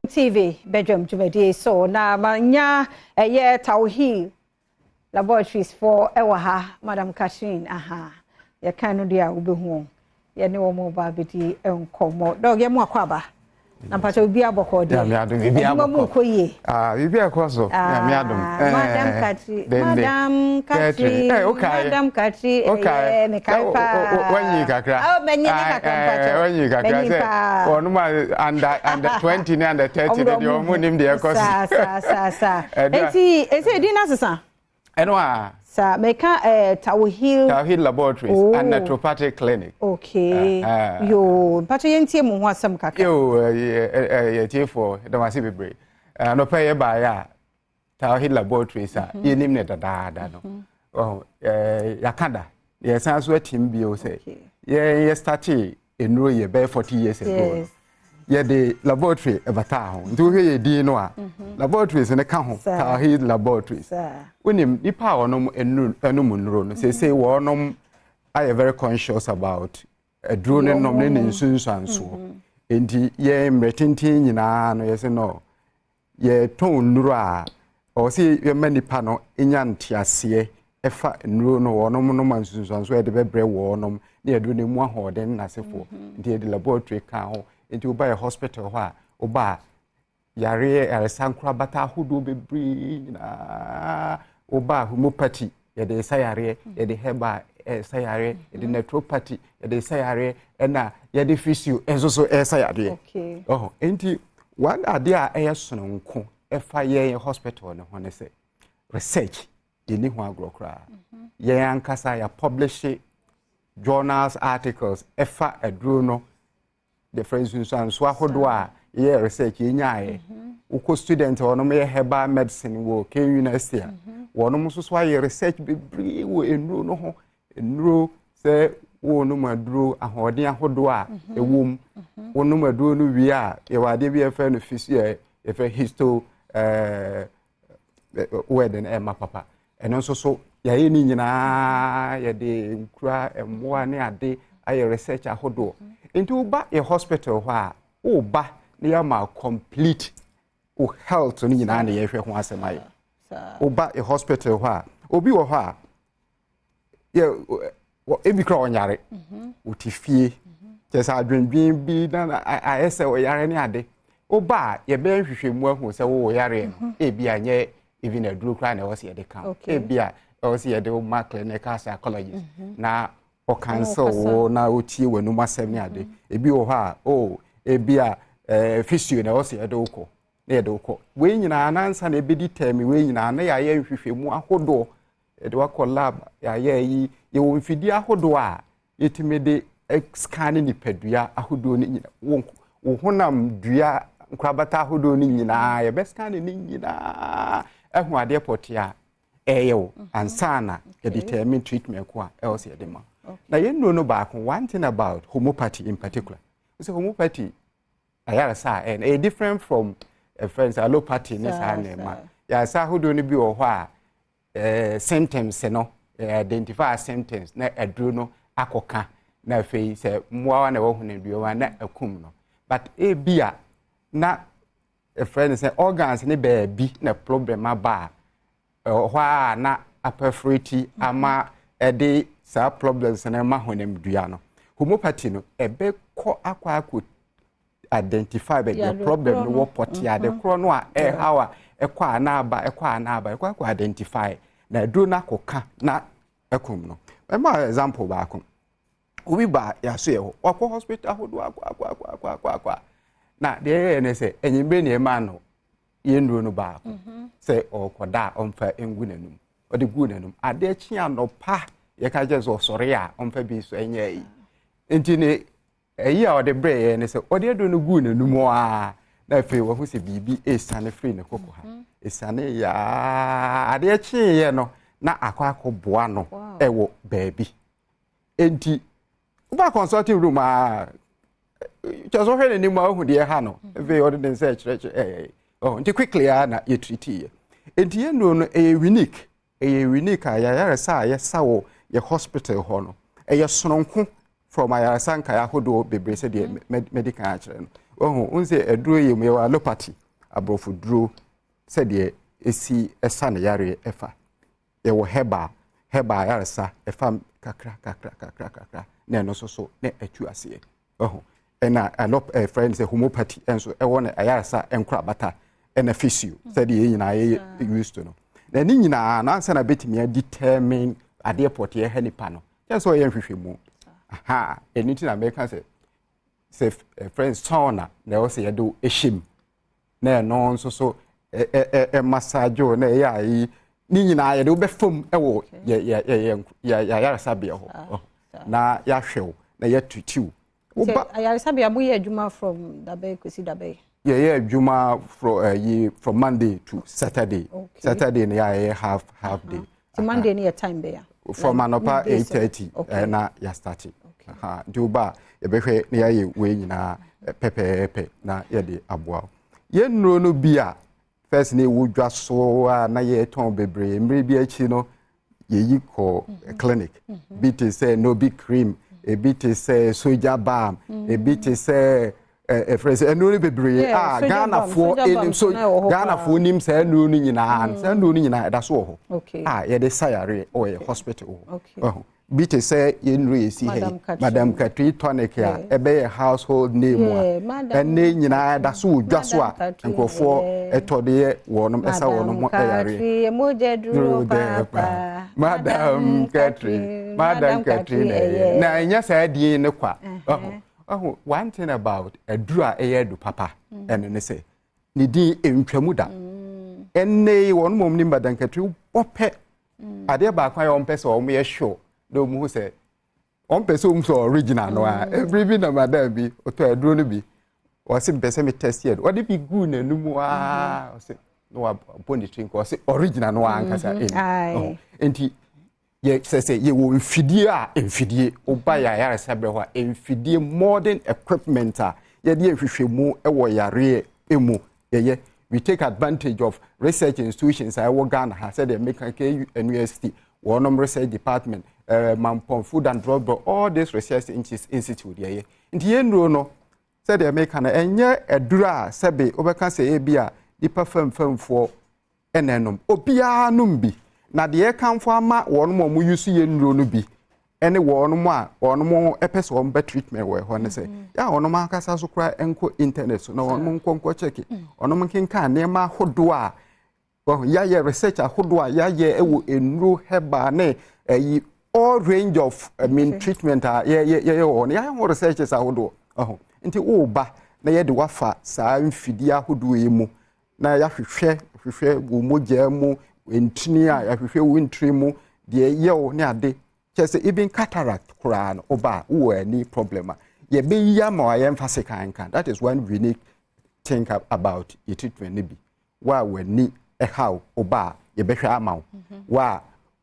TV bedwam dwumadie so na manya ɛyɛ Tawhid Laboratories for ɛwɔ ha, Madam Catherine. Aha, yɛka no deɛ a wobɛhu wɔn, yɛne wɔn ba abɛdi nkɔmmɔ. Dɔg, yɛ mu akɔ aba na mpakyɛ obi abɔkɔ deɛ. Nyame adom, biribi adwuma mu abɔkɔ. Nkɔ yie. Ah, biribi akɔ so. Nyame adom. Madam Catherine, Madam Catherine. Eh, okay. Madam Catherine. Okay. Ɛyɛ mekae paa. Wanyi kakra. Oh, manyi ne kakra mpakyɛ. Wanyi kakra Manyi sɛ paa. ɔnom a under 20 ne under 30 ne deɛ, ɔmo nim deɛ ɛkɔ so. Saa saa saa. Ɛdura. Enti ɛsɛ edi na sesa. Ɛno a Saa meka Tawhid. Tawhid Laboratories and Naturopathic Clinic. Okay. Ah. Yo, mpakyɛ yɛntie mu ho asɛm kakra. Yo, yɛtiefoɔ, dɛm bebree. Anɔpɛ yɛ baeɛ a, Tawhid Laboratories a yɛnim ne dadaada no. Ɔho, yɛaka da. Yɛsan so atim bio sɛ yɛn yɛ start nnuro yɛ bɛyɛ 40 years ago. Yɛde laboratory ɛbataa ho, nti wohwɛ yɛ din no a, laboratories no ka ho. Tawhid Laboratories. Wonim nipa a wɔnom ɛnum nnuro no, seesei wɔnom ayɛ very conscious about aduro ne nom ne ne nsunsuansoɔ. Nti yɛn mmerɛ tenten nyinaa no, yɛsɛ no yɛtɔn nnuro a, ɔwɔ sɛ yɛma nipa no nya nteaseɛ ɛfa nnuro no wɔnom nom a, nsunsuansoɔ yɛde bɛbrɛ wɔnom ne yɛde no mu ahoɔden ne n'asefoɔ. Nti yɛde laboratory ka ho. Nti woba yɛ hospital hɔ a, woba a, yareɛ yaresa nkorabata ahodoɔ bebree nyinaa. Woba a, homeopathy yɛde sa yareɛ, yɛde herbal ɛsa yareɛ, yɛde naturopathy yɛde sa yareɛ, ɛna yɛde physio nso so ɛsa yareɛ. Ɔhɔ, nti one adeɛ a ɛyɛ sononko ɛfa yɛn hospital no ho ne sɛ research, yɛni ho agorɔ koraa. Yɛn ankasa yɛ publish journals articles ɛfa aduro no different nsunsuanso ahodoɔ a yɛyɛ research yɛnyaeɛ. Wokɔ student a wɔnom yɛ herbal medicine wɔ K University a, wɔnom nso so ayɛ research bebree wɔ nnuro no ho. Nnuro sɛ wɔnom aduro, ahoɔden ahodoɔ a ɛwɔ mu, wɔnom aduro no wie a, yɛwɔ adeɛ bi yɛfrɛ no physio, yɛfrɛ histo word no ɛma papa. Ɛno nso so yɛayɛ ne nyinaa, yɛde nkura mmoa ne ade ayɛ research ahodoɔ. Nti woba yɛ hospital hɔ a, woba na yɛama complete wo health no nyinaa na yɛhwɛ ho asɛm ayɛ. Woba yɛ hospital hɔ a, obi wɔ hɔ a yɛ ebi kora ɔnyare, wote fie, kyerɛ sɛ adwendwen bi na ayɛ sɛ ɔyare ne ade. Woba a, yɛbɛyɛ nhwehwɛmu ahu sɛ wowɔ yareɛ no, ebi anyɛ even aduro koraa na ɛwɔ sɛ yɛde ka ho. Ebi a ɛwɔ sɛ yɛde wo ma clinical psychologist na ɔcounsel wo na ɔtie w'anum asɛm ne ade. Ebi wɔ hɔ a, oh, ebi a physio na ɛwɔ sɛ yɛde wo kɔ na yɛde wo kɔ. Wei nyinaa nansa na ebedi tɛmi, wei nyinaa na yɛayɛ nhwehwɛmu ahodoɔ, yɛde wakɔ lab, yɛayɛ yi, yɛwɔ mfidie ahodoɔ a yɛtumi de scan nipadua ahodoɔ no nyinaa, wo honam dua nkorabata ahodoɔ no nyinaa, yɛbɛ scan ne nyinaa ɛho adeɛ pɔtee a ɛyɛ wo ansa na yɛde determine treatment ko a ɛwɔ sɛ yɛde ma. Na yɛn nnuro no baako, one thing about homeopathy in particular sɛ homeopathy ayaresa a ɛyɛ different from ɛfɛn sɛ allopathy ne saa nneɛma. Yaresa ahodoɔ no bi wɔ hɔ a, symptoms no, identify symptoms na aduro no akɔka, na afei sɛ mmoawa na ɛwɔ honamdua na akum no. But ebi a na ɛfrɛ no sɛ organs ne baabi na problem aba a, ɛwɔ hɔ a na aperforate ama ɛde saa problems no ma honamdua no, homeopathy no ɛbɛkɔ akɔ identify baabi a problem no wɔ pɔte, ade korɔ no a ɛhaw a ɛkɔ a na aba, ɛkɔ a na aba, ɛkɔ akɔ identify na aduro no akɔka na ɛkum no. Ɛma example baako, obi ba yɛaso yɛ hɔ, wakɔ hospital ahodoɔ, akɔ akɔ akɔ akɔ akɔ akɔ, na deɛ ɛyɛ ne sɛ enyimire na ɛma no yɛn nnuro no baako sɛ ɔrekɔda a ɔmfa ngu n'anum. Ɔde gu n'anum, adeɛ kye anɔpa yɛka kyerɛ sɛ ɔsɔre a ɔmfa bi so ɛnyɛ yi. Nti ne ɛyi a ɔde brɛ yɛn ne sɛ ɔde aduro no gu n'anum a, na afei wɔho sɛ biribi esiane firi ne koko ha, esiane yaa, adeɛ kyeeɛ no na akɔ akɔboa no ɛwɔ baabi. Nti woba consulting room a, kyerɛ sɛ ɔhwɛ n'anim a, ɔhu deɛ ɛha no. Afei ɔde ne nsa ɛkyerɛkyerɛ ɛyɛ ɔ. Nti quickly a na yɛtreat yɛ. Nti yɛn nnuro no ɛyɛ unique, ɛyɛ unique a yɛayaresa a yɛsa wɔ yɛ hospital hɔ no ɛyɛ sononko from ayaresa nkae ahodoɔ bebree sɛdeɛ mɛdi kan akyerɛ no. Ɔho n sɛ aduro yɛ mu, yɛwɔ allopathy, aborɔfo duro, sɛdeɛ ɛsi ɛsa ne yareɛ ɛfa. Yɛwɔ herbal ayaresa, ɛfa kakra kakra kakra kakra na ɛno nso so na ɛtu aseɛ. Ɔho ɛna allop ɛfrɛ no sɛ homeopathy ɛnso ɛwɔ ne ayaresa nkorabata, ɛna physio, sɛdeɛ yɛn nyinaa yɛyɛ used to no. Na ne nyinaa no, ansa na bɛtumi adetermine adeɛ pɔteɛ ɛha nipa no, kyɛ sɛ ɔyɛ nhwehwɛmu aha. Ɛno nti na mɛka sɛ ɛfrɛ sauna na ɛwɔ sɛ yɛde ɛhyɛ mu na ɛno nso so ɛ ɛ ɛ massage o, na ɛyɛ ayi ne nyinaa yɛde wobɛfam ɛwɔ yɛ yɛ yɛ yɛ yɛ ayaresabea hɔ na yɛahwɛ wo na yɛtutu wo. Woba ayaresabea, moyɛ adwuma from dabɛn kɔsi dabɛn? Yɛyɛ adwuma from ɛyi, from Monday to Saturday. Saturday no yɛayɛ half day. Nti Monday no yɛ time bɛya? From anɔpa 8:30 ɛna yɛastart. Nti woba a, yɛbɛhwɛ na yɛayɛ wei nyinaa pɛpɛɛpɛ na yɛde aboa wo. Yɛn nnuro no bi a first na ɛwɔ dwa so a na yɛtɔn bebree, mmerɛ bi akyi no yɛyi kɔ clinic bi, te sɛ Nobi cream, ebi te sɛ Soja Balm, ebi te sɛ ɛfrɛ sɛ nnuro no bebree a Ghanafoɔ anim so, Ghanafoɔ nim saa nnuro no nyinaa. Saa nnuro no nyinaa ɛda so wɔ hɔ a yɛde sa yareɛ wɔ yɛ hospital hɔ, bi te sɛ yɛn nnuro yɛsi ha yi, Madam Katri tonic a ɛbɛyɛ household name a ɛne nyinaa ɛda so wɔ dwa so a nkurɔfoɔ ɛtɔ de yɛ wɔnom, ɛsa wɔnom ho ɛyareɛ. Madam Katri, Madam Katri na ɛyɛ na ɛnyɛ saa din ne kwa. Ɔho one thing about aduro a ɛyɛ adu papa ɛno ne sɛ ne din ntwamu da. Ɛnne yi wɔn mom ne Madam Katri wɔpɛ adeɛ baako a wɔn pɛ sɛ wɔn yɛ sure na wɔn ho sɛ wɔn pɛ sɛ wɔn sɛ original no a. Ebiri bi na madam bi ɔtɔ aduro no bi, wɔsi mpɛ sɛ mi test yɛ do, wɔde bi gu n'anum waa, ɔsi na wabɔ ne tiri nka, ɔsi original no ankasa ɛni. Nti yɛ sɛ yɛwɔ mfidie a, mfidie ɔba yɛ ayaresabea hɔ a, mfidie, modern equipment a yɛde yɛ nhwehwɛmu wɔ yareɛ mu yɛyɛ. We take advantage of research institutions a ɛwɔ Ghana ha, sɛdeɛ meka KNUST wɔnom research department, Mampɔn Food and Drug Board, all these research institute yɛyɛ. Nti yɛn nnuro no, sɛdeɛ meka no, ɛnyɛ aduro a sɛbe wobɛka sɛ ebi a nipa famfamfoɔ ɛna ɛnom. Obiara nom bi, na deɛ ɛkamfo ama wɔn a wɔn use yɛ nnuro no bi ɛne wɔn a wɔn pɛ sɛ wɔn bɛ treatment wɔ ɛhɔ ne sɛ yɛ a wɔn ankasa so koraa nkɔ internet so na wɔn nkɔ check, wɔn nkenkan nneɛma ahodoɔ a yɛayɛ, research ahodoɔ a yɛayɛ wɔ nnuro, herbal ne ɛyi, all range of, I mean, treatment a yɛyɛ wɔ hɔ no, yɛayɛ ho researches ahodoɔ ɔho. Nti wɔreba na yɛde wafa saa mfidie ahodoɔ yi mu na yɛahwehwɛ hwehwɛ wɔ mogya mu, ntini a yɛahwehwɛ wɔ ntiri mu deɛ yɛw ne ade, kyerɛ sɛ even cataract koraa no, ɔba a wowɔ ani problem a, yɛbɛyi ama wa yɛmfa sekan nka. That is one unique thing about yɛ treatment no bi. Wa a w'ani ɛhaw, ɔba a, yɛbɛhwɛ ama wo. Wa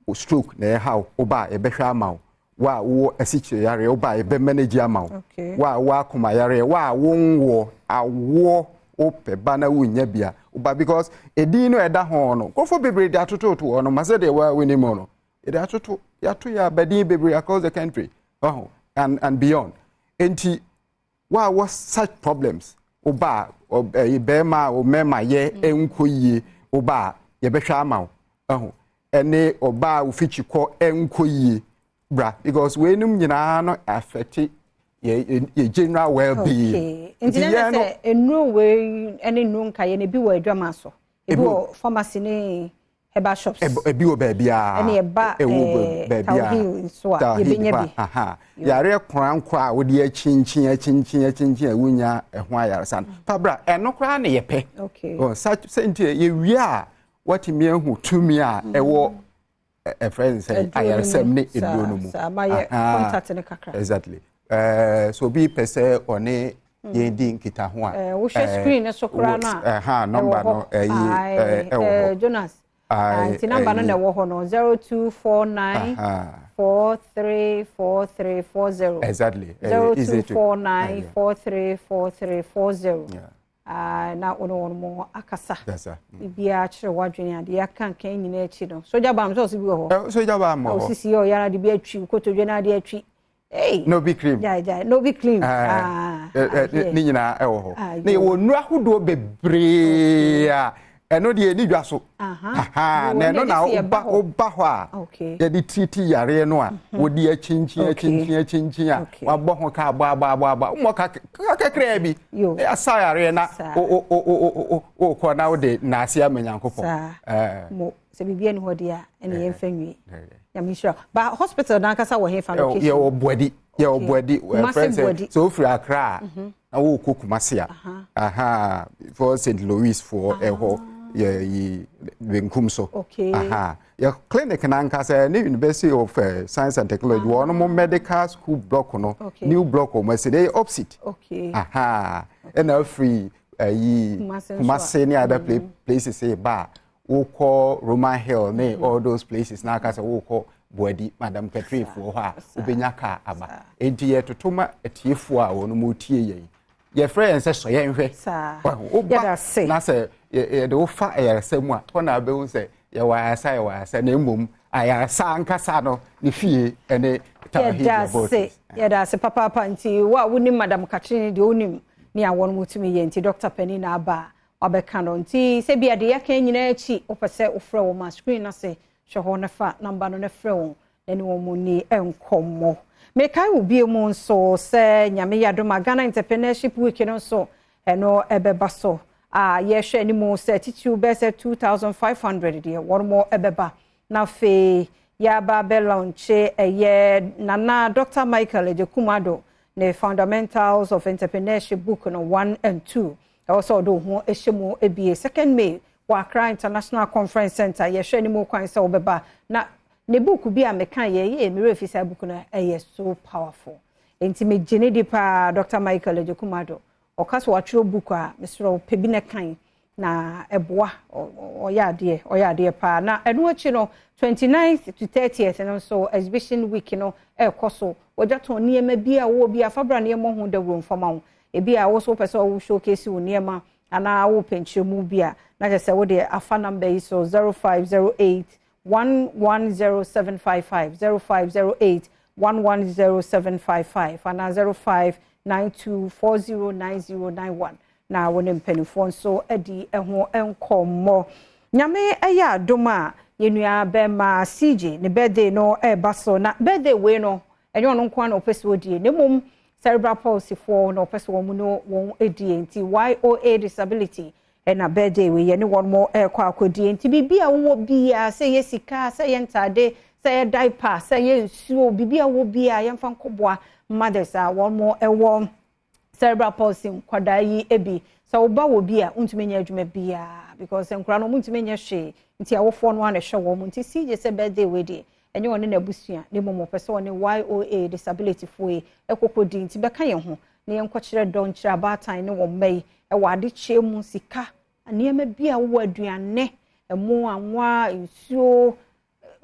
a stroke na ɛhaw, ɔba a, yɛbɛhwɛ ama wo. Wa a wowɔ asikyire yareɛ, ɔba a, yɛbɛ manage ama wo. Wa a wowɔ akoma yareɛ, wa a wonwɔ awoɔ, wopɛ ba na wonya bia, woba, because edin no ɛda ho no, nkurɔfoɔ bebree de atototo hɔ no ma sɛdeɛ wa wonim no, yɛde atoto, yɛato yɛ abadin bebree across the country ɔho and beyond. Nti wa a wɔ such problems, woba a, ɛyɛ bɛrima a mmarima yɛ nkɔ yie, woba a, yɛbɛhwɛ ama wo ɔho. Ɛne ɔbaa a ofikyi kɔ nkɔ yie, bra, because weinom nyinaa no affect yɛ general well-being. Okay, nti na sɛ nnuro wei ne nnuro nkaeɛ no, ebi wɔ adwama so, ebi wɔ pharmacy ne herbal shops? Ebi wɔ baabiara. Ɛne ɛba ɛwɔ baabiara. Tawhil nso a, yɛbɛnya bi? Yareɛ korankora a wode akyinkyin akyinkyin akyinkyin a wonya ɛho ayaresa no, fabra, ɛno koraa ne yɛpɛ. Sɛ nti yɛwie a, watumi ahu tumi a ɛwɔ ɛfrɛ n sɛ ayaresɛm ne eduro no mu. Exactly. So obi pɛ sɛ ɔne yɛn di nkitaho a, wohwɛ screen no so koraa no a, ɛha number no ɛyi ɛwɔ hɔ. Jonas, nti number no na ɛwɔ hɔ no, 0249434340. 0249434340 na wɔne wɔn mo akasa, biribiara kyerɛ w'adwene adeɛ aka nkan nyinaa akyi no. Soja Balm sɛ ɔsi bi wɔ hɔ? Soja Balm wɔ hɔ. Osisi yɛ ɔyara de bi atwi kotodwe na adeɛ atwi. Hey. Nobi cream. Gyae gyae Nobi cream. Ah, ne nyinaa ɛwɔ hɔ. Na yɛwɔ nnuro ahodoɔ bebree a ɛno deɛ ɛni dwa so. Na ɛno na woba hɔ a yɛde tiriti yareɛ no a wɔde akyinkyin akyinkyin akyinkyin a wabɔ ho ka abɔ abɔ abɔ abɔ mmɔ ka kakraa bi asa yareɛ na wokɔ na wode naase ama Nyankopɔn. Sɛ biribi ani hɔ deɛ a ɛne yɛmfa nwie. Nyame nhyira. Ba hospital n'ankasa wɔ hefa location? Yɛwɔ Buadi. Yɛwɔ Buadi. Kumasi Buadi. Sɛ wofiri Accra a na wokɔ Kumasi a aha for St. Louis foɔ ɛhɔ yɛ yi benkum so. Aha yɛ clinic n'ankasa ne University of Science and Technology wɔn mo medical school block no, new block wɔn asi de opposite. Aha ɛna afiri ɛyi Kumasi ne other places ba a wokɔ Roman Hill ne all those places na aka sɛ wokɔ Buadi Madam Catherine foɔ hɔ a, wobɛnya kaa aba. Enti yɛtoto ma atiefoɔ a wɔn mu tie yɛn, yɛfrɛ yɛn sɛ sɔ yɛn hwɛ. Woba na sɛ yɛde wofa ayaresa mu a, hɔ na wobɛhu sɛ yɛwɔ ayaresa, yɛwɔ ayaresa, na mmom ayaresa ankasa no ne fie ne Tawhid Laboratories. Yɛda ase papaapa. Nti wo a wonim Madam Catherine deɛ, wonim ne a wɔn mu tumi yɛ. Nti Dr. Panin na aba a wabɛka no. Nti sɛ bi adeɛ yɛka nyinaa akyi, wopɛ sɛ wofrɛ wɔn a, screen ase hwɛ hɔ na fa number no na frɛ wɔn na ne wɔn mu ni nkɔmmɔ. Mekae wo bie mu nso sɛ Nyame yɛ adom a, Ghana Entrepreneurship Week no nso ɛno ɛbɛba so a yɛhwɛ anim sɛ titiriw bɛyɛ sɛ 2500 deɛ wɔn mo ɛbɛba. Na afei yɛaba bɛlaunch ɛyɛ Nana Dr. Michael Agyekum Addo ne Fundamentals of Entrepreneurship book no 1 and 2. Ɛwɔ sɛ ɔde wo ho ahyɛ mu ebie 2nd May wɔ Accra International Conference Center. Yɛhwɛ anim kwan sɛ wobɛba na ne book bi a meka yɛ mmerɛ fi saa book no ɛyɛ so powerful, nti megye ne di paa. Dr. Michael Agyekum Addo ɔka so watwerɛ book a mesrɛ pɛ bi ne kan na ɛboa. Ɔyɛ adeɛ, ɔyɛ adeɛ paa. Na ɛno akyi no, 29th to 30th no nso exhibition week no ɛrekɔ so. Wɔgya tɔn nneɛma bi a wɔwɔ bi afabra nneɛma ho dawuro mfama ho. Ebi a wɔso pɛ sɛ ɔwɔ showcase wo nneɛma anaa wɔpɛ nkyerɛmu bi a, na kyerɛ sɛ wode afa number yi so: 0508 110755, 0508 110755 anaa 0592409091 na wɔne mpanimfoɔ nso adi ho nkɔmmɔ. Nyame ɛyɛ adom a, yɛnua bɛrima CJ ne birthday no ɛreba so. Na birthday wei no, ɛnyɛ ɔno nko ara na ɔpɛ sɛ ɔdie, na mmom cerebral palsy foɔ na ɔpɛ sɛ wɔn no wɔn adie. Nti YOA Disability ɛna birthday wei yɛne wɔn mo ɛrekɔ akɔdie. Nti biribi a wowɔ biara, sɛ yɛ sika, sɛ yɛ ntaade, sɛ yɛ diaper, sɛ yɛ nsuo, biribi a wowɔ biara, yɛmfa nkɔboa mothers a wɔn mo ɛwɔ cerebral palsy nkwadaa yi bi. Sɛ woba wɔ bi a wontumi nyɛ adwuma biara because nkwadaa no wontumi nyɛ hwee, nti awofoɔ no ana ɛhwɛ wɔn. Nti CJ sɛ birthday wei deɛ, ɛnyɛ ɔne n'abusua, ne mmom ɔpɛ sɛ ɔne YOA Disability foɔ yi ɛkɔkɔ di. Nti bɛka yɛn ho na yɛnkɔkyerɛ dɔ nkyerɛ abaatan ne wɔn mma yi ɛwɔ adekyɛ mu, sika, nneɛma bi a wowɔ, aduane, ɛmo, anwa, nsuo,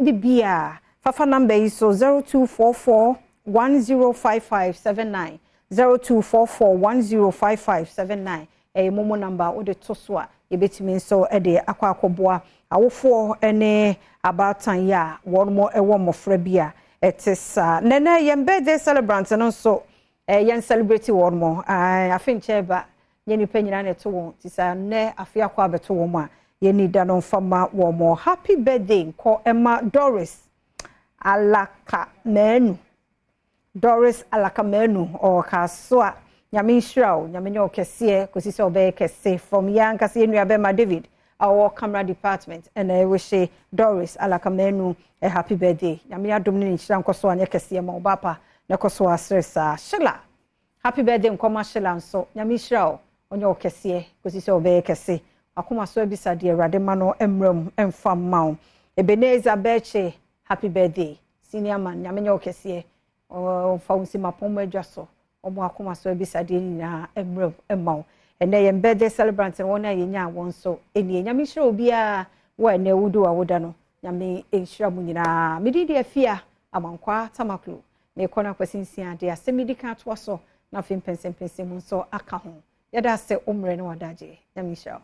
bibia. Fafa number yi so: 0244 105579, 0244 105579. Ɛyɛ momo number wode to so a, yɛbɛtumi nso de akɔ akɔboa awofoɔ ne abaatan yi a wɔn mo wɔ mmɔfra bi a ɛte saa. Nɛnɛ yɛn birthday celebrant no nso, yɛn celebrate wɔn mo. Afe nkyɛn ba nyɛ nipa nyinaa na ɛto wɔn ti saa. Nnɛ afe akɔ abɛto wɔn a yɛni da no mfa ma wɔn mo. Happy birthday nkɔ ɛma Doris Alaka Manu, Doris Alaka Manu ɔwɔ so a, Nyame nhyira wo, Nyame nyɛ wo kɛseɛ kɔsi sɛ ɔbɛyɛ kɛse. From yɛn ankasa yɛn nua bɛma David a ɔwɔ camera department ɛna ɛwɔhyɛ Doris Alaka Manu a happy birthday. Nyame adom ne ne nhyira nkɔ so anyɛ kɛseɛ ma ɔba pa na ɛkɔ so asere saa. Sheila, happy birthday nkɔma Sheila nso. Nyame nhyira wo, ɔnyɛ wo kɛseɛ kɔsi sɛ ɔbɛyɛ kɛse. Akoma so abisa deɛ, Awurade ma no mmerɛ mu mfa mma wo. Ebenezer Bɛkye, happy birthday, senior man. Nyame nyɛ wo kɛseɛ, ɔmfa wo nsi mapɔn mu adwa so, ɔmo akoma so abisadeɛ nyinaa mmerɛ mma wo. Ɛnɛ yɛn birthday celebrant no, wɔn a yɛnya wɔn nso nie. Nyame nhyira obiara wɔ ɛnɛ wodo a woda no. Nyame nhyira mu nyinaa. Mede deɛ Afia Amankwa Tamaklo mekɔ no akwasi nsia de asɛm yi di kan atoa so na afei mpɛnsɛmpɛnsɛm mu nso aka ho. Yɛda sɛ wo mmerɛ ne wadagye. Nyame nhyira wo.